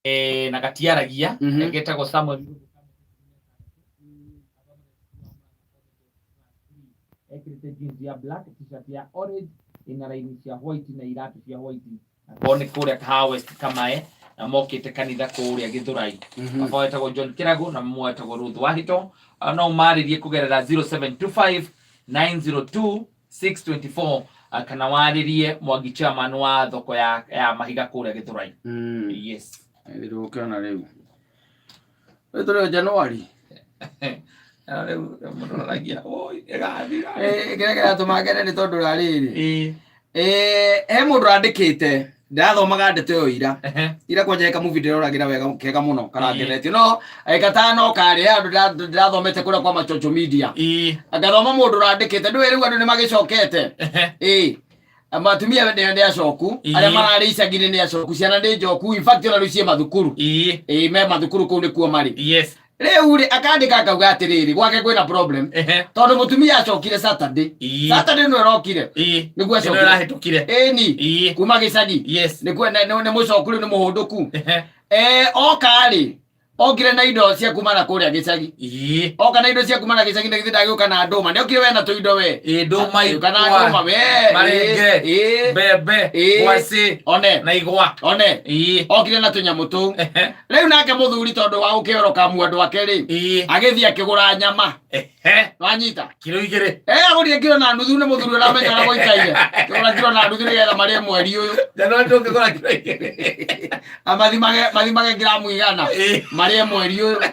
Na gatiaragia. Getagwo Samuel, ekĩrĩte jeans ya black, T-shirt ya orange ĩna raini cia white na iratũ cia white. Kwao nĩ kũrĩa Kahawa West Kamae, na mokĩte kanitha kũrĩa Gĩthũrai. Baba wetagwo John Kĩrago na mama wetagwo Ruth Wahito. No ũmarĩrie kũgerera 0725 902 624, kana warĩrie Mwangi, chairman wa thoko ya mahiga kũrĩa Gĩthũrai. Yes. Ndũkĩona rĩu. Rĩu tũrĩ o Januari. Na rĩu mũndũ aragia, "Oi, ĩgathira." Kĩrĩa kĩratũma ngene nĩ tondũ ra rĩrĩ. He mũndũ andĩkĩte, ndĩrathomaga ndeto ĩyo ira. Ira kwanja he kamubi ndĩroragĩra wega kega mũno karangenetie, no gatano karĩ he andũ ndĩrathomete kũrĩa kwa machocho media. Ngathoma mũndũ ũrandĩkĩte, ndũĩ rĩu andũ nĩ magĩcokete. Atumia nĩ acoku. Arĩa mararĩ icagi-inĩ nĩ acoku, ciana nĩ njoku, in fact ona rĩu ciĩ mathukuru. Me mathukuru, kũu nĩkuo marĩ. Rĩu rĩ, akandĩka akauga atĩrĩrĩ, gwake kwĩna problem tondũ mũtumia acokire Saturday. Saturday nĩ ĩrokire. Nĩguo Ĩno acokire. ĩrahĩtũkire. Ĩni. Kuma gĩcagi. Nĩkuo nĩ mũcoku rĩu, nĩ mũhũndũku. Oka rĩ, okire na indo cia kuma na kũrĩa gĩcagi. Oka na indo cia kuma na gĩcagi, na githĩ ndagĩũka na ndũma? Nĩ okire we na tũindo we. Ndũma. Ũka na ndũma we. Marenge. Mbembe. Ngwacĩ. One. Na igwa. One. Okire na tũnyamũ tũu. Rĩu nake mũthuri, tondũ wa gũkĩoroka mwendwa wake rĩ, agĩthiĩ akĩgũra nyama. Wanyita? Kiro 2. Agũrire kiro na nuthu, nĩ mũthuri ũramenya ũrĩa gũikaire. Kĩgũra kiro na nuthu nĩgetha marĩe mweri ũyũ. Januari ndũngĩgũra kiro 2. Mathimage ngiramu 100. Marĩe mweri ũyũ.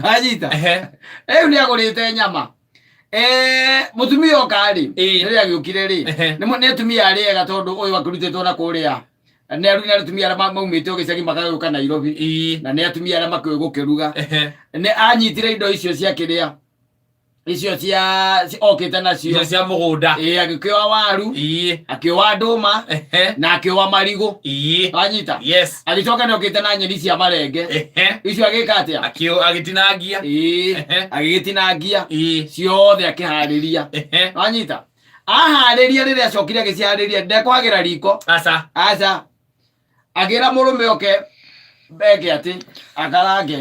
Wanyita? Rĩu nĩ agũrĩte nyama. Mũtumia oka rĩ, rĩrĩa agĩũkire rĩ, nĩ atumia arĩ ega, tondũ ũyũ akĩrutĩtwo na kũrĩa nĩ atumia arĩa maumĩte o gĩcagi magagĩũka Nairobi, na nĩ atumia arĩa makĩũĩ gũkĩruga. Nĩ anyitire indo icio cia kĩrĩa icio cia okĩte nacio. Icio cia mũgũnda. Agĩkĩoa waru, akĩoa ndũma, na akĩoa marigũ. Wanyita? Yes. Agĩcoka nĩ okĩte na nyeni cia marenge. Icio agĩka atĩa? Agĩtinangia. Agĩgĩtinangia ciothe, akĩharĩria. Wanyita? Aharĩria, rĩrĩa acokire agĩciharĩria, ndekwagĩra riko. Aca. Aca, agĩra mũrũme oke eke atĩ akarange.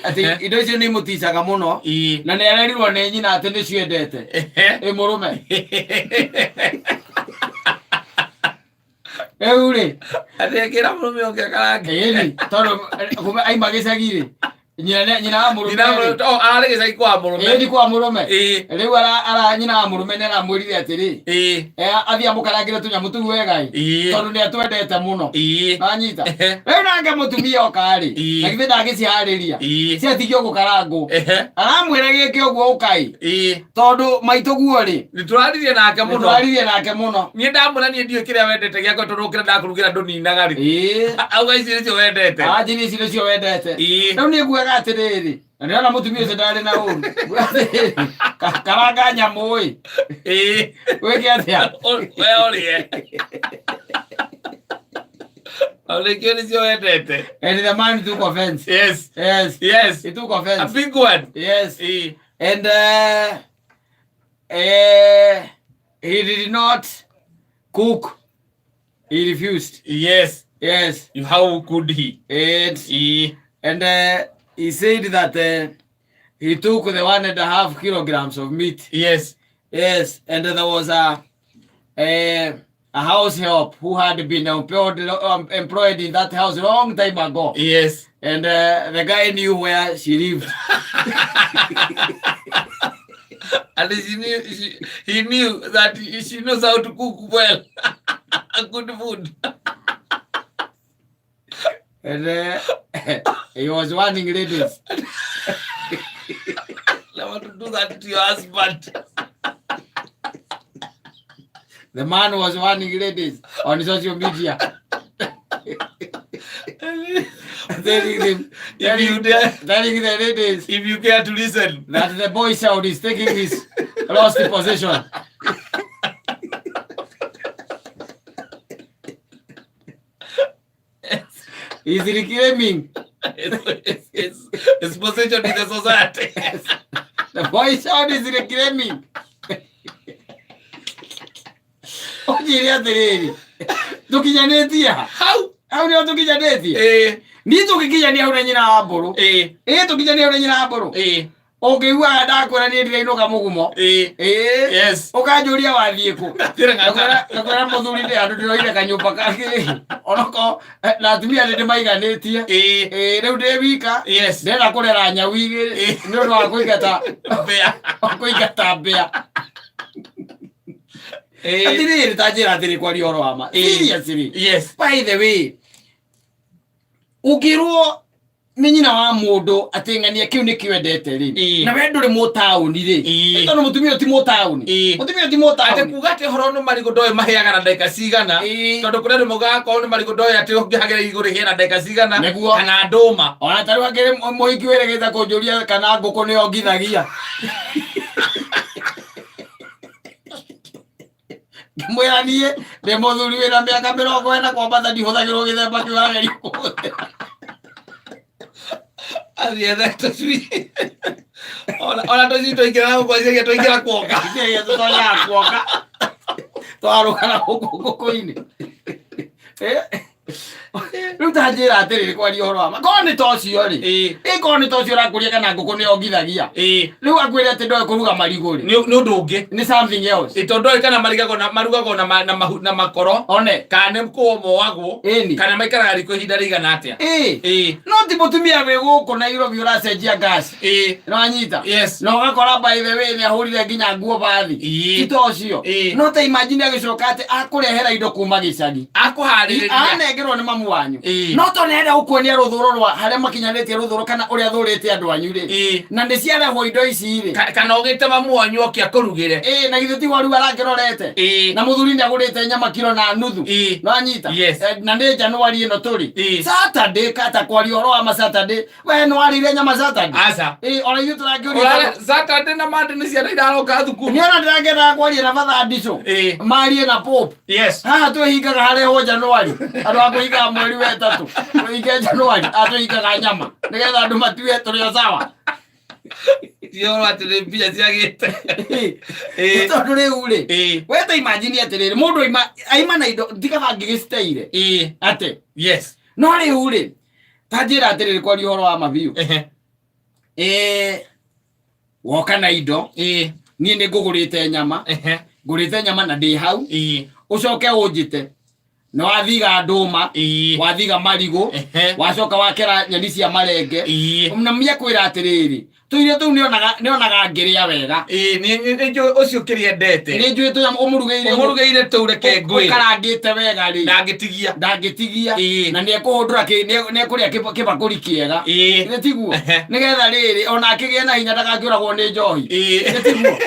Atĩ indo icio nĩ imũticaga mũno. Na nĩ arerirwo nĩ nyina atĩ nĩ ciendete. Ĩ mũrũme rĩu rĩ, Atĩ mũrũme oke akarange. Ĩni, tondũ kuma aima gĩcagi rĩ, nyina wa mũrũme Nyina rĩ, oh, ararĩ gĩcagi kwa mũrũme. Ĩni, kwa mũrũme. Rĩu ara nyina wa mũrũme nĩ aramwĩrire atĩrĩ, athiĩ amũkarangĩre tũnyamũ tũu wega ĩ, tondũ nĩ atwendete mũno. Wanyita? Rĩu nake mũtumia oka rĩ, na githĩ ndangĩciharĩria? Ciatigio gũkarangwo, aramwĩra gĩke ũguo, ũkai, tondũ maitũ guo rĩ, Nĩ tũraririe nake mũno. Nĩtwaririe nake mũno. Niĩ ndamwĩra niĩ ndiũĩ kĩrĩa wendete gĩakwa, tondũ kĩrĩa ndakũrugĩra ndũninaga rĩ. Auga ici nĩcio wendete. Anjĩria ici nĩcio wendete. Rĩu niĩ nguaga atĩrĩrĩ, na ndĩrona mũtumia ũcio ndarĩ na ũru. Nguaga atĩrĩrĩ, karanga nyamũ ĩ, wĩke atĩa? We ũrĩe. Nĩkĩo nĩcio wendete. And the man took offense. Yes. Yes. Yes. He took A offense. big one. Yes. And he did not cook. He refused. Yes. How could he? And and he said that he took the 1.5 kilograms of meat. Yes, and there was a house help who had been employed in that house long time ago. And the guy knew where she lived. And he knew that she knows how to cook well. Good food. And he was warning ladies. I want to do that to your husband. The man was warning ladies on social media, telling them, If you dare, telling the ladies if you care to listen. That the boy child is taking his lost possession. He's reclaiming His position in the society. The boy child is reclaiming. Ũnjĩre atĩrĩrĩ, Tũkinyanĩtie ha? Hau. Hau nĩho tũkinyanĩtie. Ĩĩ. Niĩ tũngĩkinyania hau na nyina wa mbũrũ. Ĩĩ. Ĩĩ, tũkinyanie hau na nyina wa mbũrũ. Ĩĩ. Ũngĩiguaga ndakwĩra niĩ ndirainũka mũgumo. Ĩĩ. Ĩĩ. Yes. Ũkanjũria wathiĩ kũ? Ndathiĩ ng'ata. Ngakwĩra mũthuri ndĩ handũ ndĩroire kanyũmba kangĩ. Onoko na atumia nĩ ndĩmaiganĩtie. Ĩĩ. Ĩĩ, rĩu ndĩ wika. Yes. Ndĩrenda kũrera nyau igĩrĩ nĩ ũndũ wa kũingata Mbĩa. wa kũingata mbĩa. Ĩĩ. Atĩrĩrĩ, ta njĩra atĩrĩ, kwaria ũhoro wa ma. Ĩĩ. Seriously. Yes. By the way, ũngĩrwo nĩ nyina wa mũndũ atĩ ng'ania kĩu nĩ kĩwendete rĩ, Ĩĩ. na we ndũrĩ mũtaũni rĩ, Ĩĩ. tondũ mũtumia ũyũ ti mũtaũni. Ĩĩ. Mũtumia ũyũ ti Atĩ mũtaũni. kuga atĩ ũhoro nĩ marigũ ndoĩ mahĩaga na ndagĩka cigana. Ĩĩ. Tondũ kũrĩ andũ maugaga akorwo nĩ marigũ ndoĩ atĩ ũngĩhagĩra igũrũ rĩhĩe na ndagĩka cigana. Nĩguo. Kana ndũma. Ona tarĩu akĩrĩ mũhiki wĩrĩgĩte kũnjũria kana ngũkũ nĩ yongithagia. Ngĩmwĩra niĩ ndĩ mũthuri wĩna mĩaka 40 kwambata, ndihũthagĩrwo gĩthemba kĩu arageria kũhũthĩra. Athiĩ ethe tũcui. Ona tũcui twaingĩra na gũkũ aciaria twaingĩra kuonga. Ithe tũtonyaga kuonga, twarũgana gũkũ ngũkũ-inĩ. Rĩu ta njĩra atĩrĩrĩ, kwaria ũhoro wa ma, korwo nĩ ta ũcio rĩ, Ĩĩ. ĩ korwo nĩ ta ũcio ũrakũria kana ngũkũ nĩ yongithagia, Ĩĩ. rĩu akwĩre atĩ ndoĩ kũruga marigũ rĩ, Nĩ nĩ ũndũ ũngĩ. Nĩ something else. Ĩ tondũ ndoĩ kana marigagwo na marugagwo na ma- na mahu- na makoro. One. Kana nĩ kũo moagwo. Ĩni. Kana maikaraga riko ihinda rĩigana atĩa. Ĩ. Ĩĩ. No ti mũtumia wĩ gũkũ Nairobi ũracenjia gas. Ĩĩ. Nĩwanyita? Yes. Na ũgakora by the way nĩ ahũrire nginya nguo bathi. Ĩĩ. Ti ta ũcio. Ĩĩ. No ta imagine agĩcoka atĩ akũrehera indo kuma gĩcagi. Akũharĩrĩria. Anengerwo nĩ mamu wanyu. Ĩĩ. No to nĩarenda gũkuonia rũthũro rwa harĩa makinyanĩtie rũthũro kana ũrĩa thũrĩte andũ anyu rĩ. Ĩĩ. Na nĩ ciarehwo indo ici rĩ. Kana ũgĩte mamu wanyu oke akũrugĩre. Ĩĩ, na githĩ ti waru arakĩrorete? Ĩĩ. Na mũthuri nĩ agũrĩte nyama kiro na nuthu. Ĩĩ. Nĩwanyita? Yes. Na nĩ Januari ĩno tũrĩ. Ĩĩ. Saturday kata kwaria ũhoro wa ma Saturday, we nĩ warĩire nyama Saturday? Aca. Ĩĩ, ona ithuĩ tũrakĩũria. Ũrare Saturday na Monday nĩ ciana iraroka thukuru. Nĩ ona ndĩrakĩendaga kwaria na Father Ndico. Ĩĩ. Marie na Pope. Yes. Haha twĩhingaga harehwo Januari. Andũ a kwĩhingaga mweri wa ĩtatũ. Twĩhinge Januari, a twĩhingaga nyama. Nĩgetha andũ matue tũrĩ o sawa. Ti ũhoro atĩ nĩ mbia ciagĩte. Ĩĩ. Tondũ rĩu rĩ, Ĩĩ. we ta imagine atĩrĩrĩ, mũndũ aima na indo tiga bangĩgĩciteire. Ĩĩ. Atĩ. Yes. No rĩu rĩ, ta njĩra atĩrĩrĩ, kwaria ũhoro wa mabiũ. Ehe. Ĩĩ, woka na indo. Ĩĩ. Niĩ nĩ ngũgũrĩte nyama. Ehe. Ngũrĩte nyama na ndĩ hau. Ĩĩ. Ũcoke ũnjĩte nĩ wathiga ndũma, Ĩĩ. wathiga marigũ, Ehe. wacoka wakera nyeni cia marenge. Ĩĩ. Na mĩakwĩra atĩrĩrĩ, tũirio tũu nĩonaga ngĩrĩa wega. Ĩĩ, nĩ njũĩ ũcio kĩrĩa endete. Nĩ njũĩ tũnyamũ ũmũrugĩire. Ũmũrugĩire tũu, reke ngwĩre. Ũkarangĩte wega rĩ, ndangĩtigia. Ndangĩtigia. Ĩĩ. Na nĩekũhũndũra nĩekũrĩa kĩbakũri kĩega. Ĩĩ. Nĩ tiguo? Ehe. Nĩgetha rĩrĩ ona akĩgĩe na hinya ndagakĩũragwo nĩ njohi. Ĩĩ. Nĩ tiguo?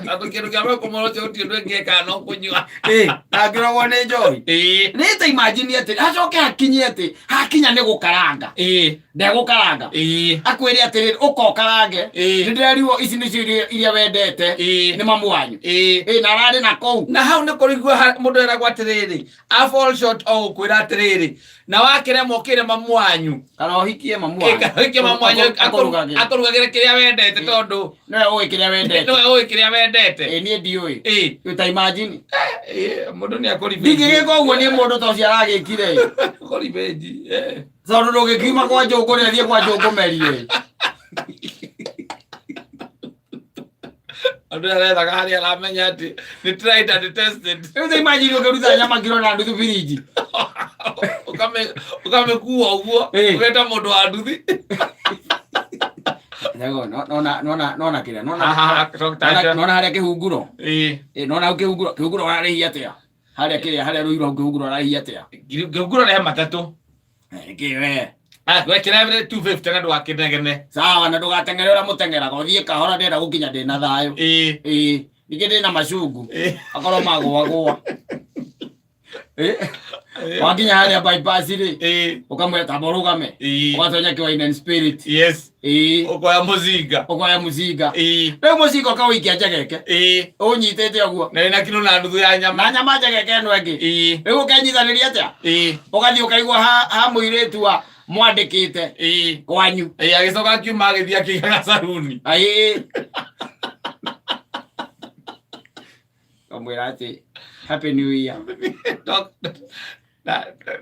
Tondũ kĩndũ kĩa mbere kũmũra ũcio gũtirĩ ũndũ ĩngĩka no kũnyua. Ĩĩ, ndangĩũragwo nĩ njohi. Ĩĩ. Nĩ ta imagine atĩ acoke hakinye atĩ hakinya nĩ gũkaranga, Ĩĩ. Ndegũkaranga. Ĩĩ. Akwĩre atĩrĩrĩ, ũka ũkarange. Ĩĩ. Nĩ ndĩreriwo ici nĩcio irio iria wendete Ĩĩ. nĩ mamu wanyu. Ĩĩ. Ĩĩ, na ararĩ na kũu. Na hau nĩ kũrigua mũndũ eragwo atĩrĩrĩ, a fall short o gũkwĩra atĩrĩrĩ, na wakĩremwo ũkĩre mamu wanyu. Kana ũhikie mamu wanyu. Kana ũhikie mamu wanyu. Akũrugagĩre. Akũrugagĩre kĩrĩa wendete tondũ Nĩwe ũĩ kĩrĩa wendete. Nĩwe ũĩ kĩrĩa wendete. Ĩĩ, niĩ ndiũĩ. Ĩĩ. Rĩu ta imagine. Ĩĩ, mũndũ nĩ akũribĩnji. Ndingĩgĩka ũguo niĩ mũndũ ta ũcio aragĩkire. Akũribĩnji. Tondũ ndũngĩkiuma kwa njũngũ rĩ thiĩ kwa njũngũ merie. Andũ arethaga harĩa aramenya atĩ nĩ tried and tested. Rĩu ta imagine ũkĩruta nyama kiro na nuthu birinji. Ũkamĩkua ũguo. Ĩĩ. Ũgeta mũndũ wa nduthi. Nona nona nona kĩrĩa nona Haha, nona nona harĩa kĩhunguro. Ĩĩ. Ĩ, nona hau kĩhunguro, kĩhunguro wararĩhia atĩa? Harĩa kĩrĩa harĩa rũirũ hau kĩhunguro wararĩhia atĩa? Ngĩngura rehe matatũ. Nĩkĩ we? Ah, wekĩra 250 na ndũgakĩnegene. Sawa, na ndũgateng'ere ũrĩa mũteng'eraga, ũthiĩ kahora, ndĩrenda gũkinya ndĩna thayũ. Ĩĩ. Ĩĩ, ningĩ ndĩna macungu. Ĩĩ. Akorwo magũagũa. Ĩ, wakinya harĩa bypass rĩ, Ĩĩ. ũkamwĩra tamba ũrũgame. Ĩĩ. Ũgatonya kĩ Wine and Spirit. Yes. Ĩĩ. Ũkoya mũcinga. Ũkoya mũcinga. Ĩĩ. Rĩu mũcinga ũkawĩikia njegeke. Ĩĩ. Ũnyitĩte ũguo. Na wĩna kiro na nuthu ya nyama. Na nyama njegeke ĩno ĩngĩ. Ĩĩ. Rĩu ũkenyitanĩria atĩa? Ĩĩ. Ũgathiĩ ũkaigua ha mũirĩtu wa mwandĩkĩte Ĩĩ. kwanyu. Ĩĩ, agĩcoka akiuma agĩthiĩ akĩigaga saruni. Aĩ. Kamwĩra atĩ Happy New Year.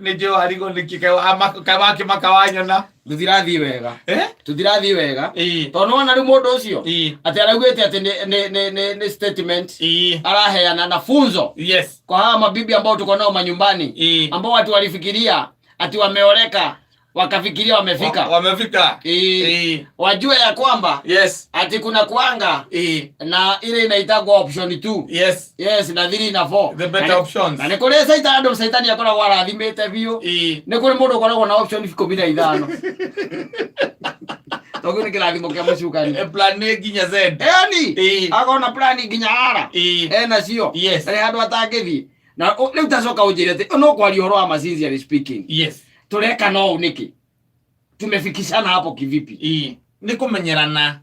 Nä njå warigwo nä kä wakĩmaka wanyona. Tũtirathiĩ wega. Eh? Tũtirathiĩ wega. Ĩĩ. Tondũ nĩwona rĩu mũndũ ũcio Ĩĩ. atĩ araugĩte atĩ nĩ statement Ĩĩ. araheana na funzo Yes. kwa hawa mabibi ambao tuko nao manyumbani Ĩĩ. ambao watu walifikiria ati wameoleka wakafikiria wamefika. Wamefika. Ĩĩ. Ĩĩ. Wajue ya kwamba Yes. ati kuna kuanga Ĩĩ. na ile inaitagwa option 2. Yes. Yes, na 3 na 4. The better options. Na nĩ kũrĩ saitani, andũ saitani akoragwo arathimĩte biũ. Ĩĩ. Nĩ kũrĩ mũndũ ũkoragwo na option 15, tondũ nĩ kĩrathimo kĩa mũcukani. Plan A nginya Z. Yani Ĩĩ. akona plan nginya ara Ĩĩ. enacio. Yes. Ndarĩ handũ atangĩthiĩ na rĩu tacoka ũnjĩre atĩ no kwaria ũhoro wa ma sincerely speaking. Yes. Tũreka no ũũ nĩkĩ? Tumefikishana hapo kivipi? Ĩĩ. Nĩ kũmenyerana.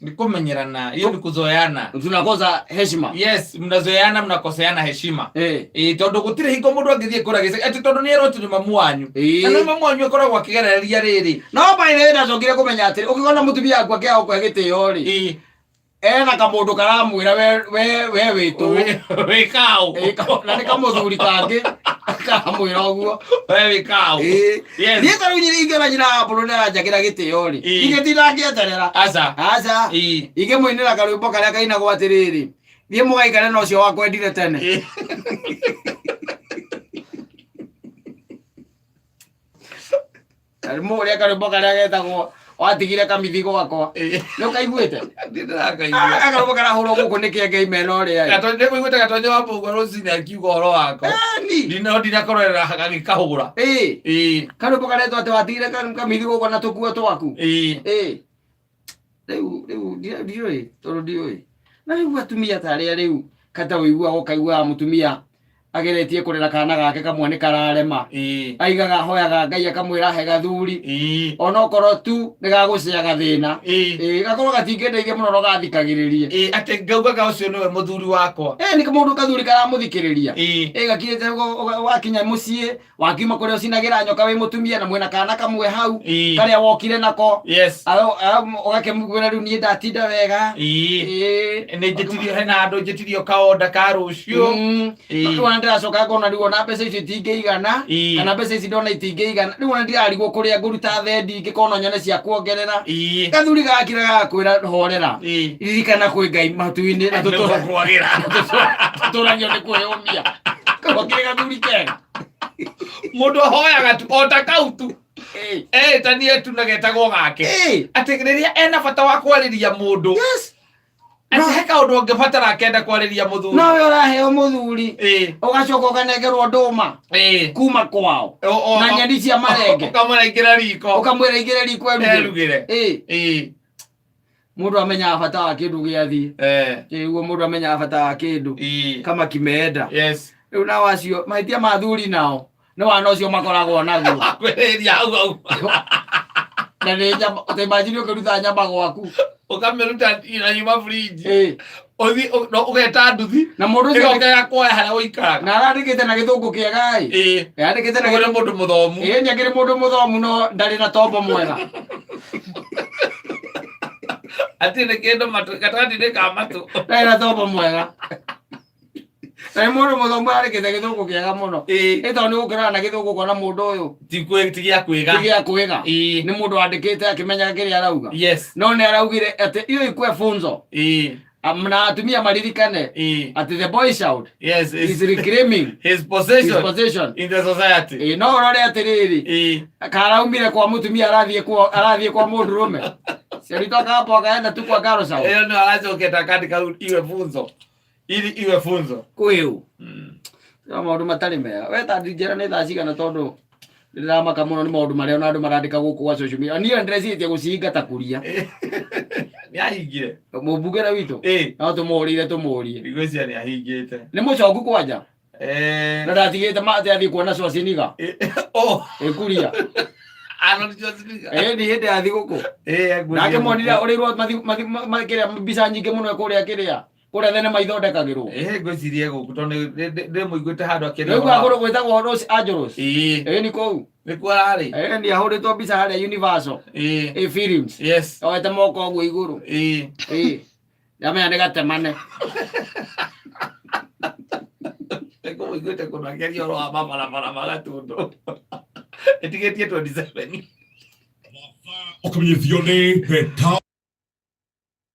Nĩ kũmenyerana. Hiyo ni kuzoeana. Tunakosa heshima. Yes, mnazoeana, mnakoseana heshima. Eh. Ĩĩ, tondũ gũtirĩ hingo mũndũ angĩthiĩ kũrĩa gĩcagi atĩ tondũ nĩ erwo atĩ nĩ mamu wanyu. Ĩĩ. Na nĩ mamu wanyu akoragwo akĩgereria rĩrĩ. No by the way, ndacokire kũmenya atĩrĩ, ũkĩona mũtumia waku akĩaga gũkũhe gĩtĩo rĩ, Ĩĩ. ena kamũndũ karamwĩra we wĩtũ. Wĩ kaũ. Ĩ, na nĩ kamũthuri kangĩ karamwĩra ũguo. We wĩ kaũ. Ĩ. Yes. Niĩ ta rĩu ingĩona nyina wa Apollo nĩ aranjakĩra gĩtĩo rĩ, Ĩ. ingĩtinda ngĩeterera. Aca. Aca. Ĩĩ. Ingĩmũinĩra karwĩmbo karĩa kainagwo atĩrĩrĩ, thiĩ mũgaikare na ũcio wakwendire tene. Ĩĩ. Mũrĩa karwĩmbo karĩa getagwo watigire kamithi gwakwa. Ĩĩ. Nĩ ũkaiguĩte? Ndĩrakaigua. Akarwĩmbo karahũrwo gũkũ nĩ kĩengei mena ũrĩa ĩ. Nĩ kũiguĩte Gatonyo wa Mbũgua rũcinĩ akiuga ũhoro wako. Ĩni. Ndino ndinakorerera gagĩkahũra. Ĩ. Ĩĩ. Karwĩmbo karetwo atĩ watigire kamithi gwakwa na tũkuo twaku. Ĩĩ. Ĩ. Rĩu ndiũĩ tondũ ndiũĩ. Na rĩu atumia ta arĩa rĩu kata ũiguaga ũkaiguaga mũtumia ageretie kũrera kana gake kamwe nĩ kararema. Ĩĩ. Aigaga ahoyaga Ngai akamwĩra he gathuri. Ĩĩ. Onokorwo tu nĩ gagũcea gathĩna. Ĩĩ. Ĩ, gakorwo gatingĩndeithia mũno no gathikagĩrĩrie. Ĩĩ, atĩ ngaugaga ũcio nĩwe mũthuri wakwa. Ĩ, nĩ mũndũ kathuri karamũthikĩrĩria. Ĩĩ. Ĩ, gakirĩte wakinya mũciĩ, wakiuma kũrĩa ũcinagĩra nyoka wĩ mũtumia na mwĩna kana kamwe hau Ĩĩ. karĩa wokire nako. Yes. Ũgakĩmwĩra rĩu niĩ ndatinda wega. Ĩĩ. Ĩ. Nĩ njĩtirio hena handũ njĩtirio kaonda ka rũciũ. Mm. Ĩĩ. Rĩu ona ndĩracoka ngona rĩu ona mbeca icio itingĩigana Ĩĩ. kana mbeca ici ndona itingĩigana, rĩu ona ndirarigwo kũrĩa ngũruta thendi ingĩkorwo no nyone cia kuongerera. Ĩĩ. Gathuri gakira gagakwĩra horera, Ĩĩ. ririkana kwĩ Ngai matu-inĩ na Nĩgũkwagĩra. tũtũragio nĩ kwĩyũmia. Kau gakĩrĩ gathuri kega. Mũndũ ahoyaga tu o ta kau tu. Ĩĩ. Etanie tu na getagwo gake. Ĩĩ. Atĩ rĩrĩa ena bata wa kwarĩria mũndũ. Yes. Atĩ he kaũndũ angĩbatara akenda kwarĩria mũthuri. Nowe ũraheo mũthuri Ĩĩ. ũgacoka ũkanengerwo ndũma Ĩĩ. kuma kwao na nyeni cia marenge. Ũkamũraingĩra riko. Ũkamwĩra igĩre riko erugĩre. Erugĩre. Ĩĩ. Ĩĩ. Mũndũ amenyaga bata wa kĩndũ gĩathiĩ. Eh. Ĩguo mũndũ amenyaga bata wa kĩndũ Ĩĩ. kama kimeenda. Yes. Rĩu nao acio mahĩtia ma athuri nao nĩ wana ũcio makoragwo naguo. Akwĩrĩria hau hau. Na nĩ nyama, ta imagine ũkĩruta nyama gwaku. Ũkamĩruta inanyuma fridge. Ĩĩ. Ũthiĩ no ũgeta nduthi. Na mũndũ ũcio Ĩgoka ĩgakuoya harĩa ũikaraga. na arandĩkĩte na gĩthũngũ kĩega ĩ. Ĩĩ. Yandĩkĩte na Ũyũ nĩ gĩthũngũ. mũndũ mũthomu. Ĩĩ, nĩ akĩrĩ mũndũ mũthomu no ndarĩ na tombo mwega. Atirĩ na kĩndũ matũ gatagatĩ-inĩ ka matũ. Ndarĩ na tombo mwega. Na nĩ mũndũ mũthomu arandĩkĩte gĩthũngũ kĩega mũno. Ĩĩ. Ĩ, tondũ nĩ gũkĩrora na gĩthũngũ ũkona mũndũ ũyũ Ti gĩa kwĩga. ti gĩa kwĩga. Ĩĩ. Nĩ mũndũ wandĩkĩte akĩmenyaga kĩrĩa arauga. Yes. No nĩ araugire atĩ iyo ikue funzo. Ĩĩ. Na atumia maririkane Ĩĩ. atĩ the boy child Yes. is His, reclaiming his his possession position. in the society. Ĩ, no ũrore atĩrĩrĩ, Ĩĩ. karaumire kwa mũtumia arathiĩ kwa mũndũrũme. Alitoka hapo akaenda tu kwa Garo South. Ĩyo nĩyo aracokete akandĩka iwe funzo. Ili iwe funzo. Kwĩũ. No maũndũ matarĩ mega. We ta ndinjĩra nĩ thaa cigana tondũ ndĩramaka mũno nĩ maũndũ marĩa ona andũ marandĩka gũkũ gwa social media. Niĩ ndĩrecirĩtie gũcihinga ta kũria. Nĩ ahingire. Mũmbunge witũ. Ĩĩ. No tũmũhũrĩire tũmũrie. Ndigwĩciria nĩ ahingĩte. Nĩ mũcoku kwanja. Eh. Na ndatigĩte ma atĩ athiĩ kuona Schwarzenegger. Oh. Ĩkuria. Arnold Schwarzenegger. Ĩ, nĩ hĩndĩ ya thigũkũ. Ĩĩ, ngwĩciria Ndakĩmonire ũrĩirwo kĩrĩa mbica nyingĩ mũno kũrĩa kĩrĩa. Kũrĩa thenema ithondekagĩrwo. Ĩĩ, ngwĩciria gũkũ tondũ ndĩmũiguĩte handũ akĩaria Rĩu ũhoro wa- kũndũ gwĩtagwo Los Angeles. Ĩĩ. Ĩ, nĩ kũu. Nĩkuo ararĩ. Ĩ, nĩ ahũrĩtwo mbica harĩa Universal. Ĩĩ. Ĩ, films. Yes. Oete moko ũguo igũrũ. Ĩĩ. Ĩ, ndamenya nĩ gatemane. Ndĩkũmũiguĩte kũndũ akĩaria ũhoro wa mabarabara ma Gatundu. Ĩtigĩtie 27. Ũkamenyithio nĩ Beta.